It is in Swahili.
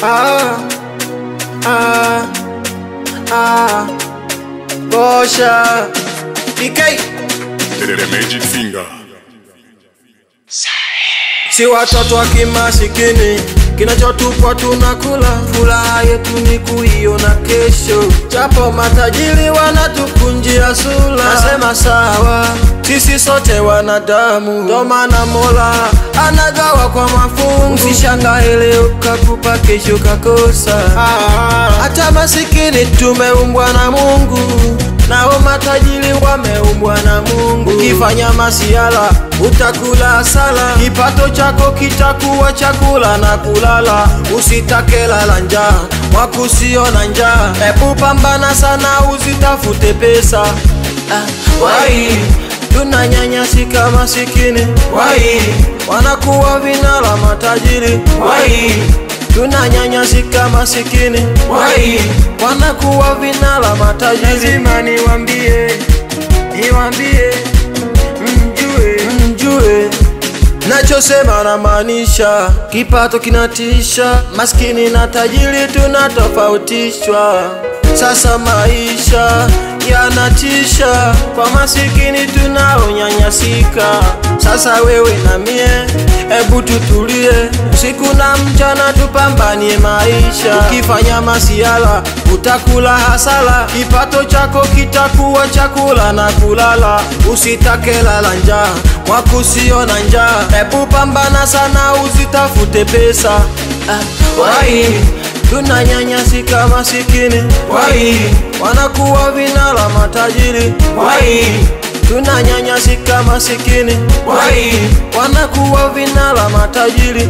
Ah, ah, ah, Bosha DK. The Magic Finger. Si watoto wa kimasikini, kinachotupwa tunakula. Furaha yetu ni kuiona kesho, japo matajiri wanatukunjia sura. Nasema sawa, sisi sote wanadamu, ndo maana Mola anagawa kwa mafungu. Usishangae leo kakupa, kesho kakosa. Hata masikini tumeumbwa na Mungu, nao matajiri wameumbwa na Mungu. Ukifanya masiala utakula hasara, kipato chako kitakuwa chakula na kulala. Usitake lala njaa, wakusio na njaa. Ebu pambana sana uzitafute pesa. Wai tunanyanyasika masikini, wai wanakuwa vinara matajiri, wai tunanyanyasika masikini, wai wanakuwa vinara matajiri. Lazima niwaambie, niwaambie mjue, mjue nachosema namaanisha. Kipato kinatisha, maskini na tajiri tunatofautishwa. Sasa maisha yanatisha, kwa masikini tunaonyanyasika. Sasa wewe na mie, ebu tutulie, usiku na mchana tupambanie maisha. Ukifanya masiala utakula hasara, kipato chako kitakuwa chakula na kulala. Usitake lala njaa, wakusio na njaa. Ebu pambana sana uzitafute pesa. Wai tunanyanyasika masikini, wai wanakuwa vinara matajiri, wai tunanyanyasika masikini, wai wanakuwa vinara matajiri.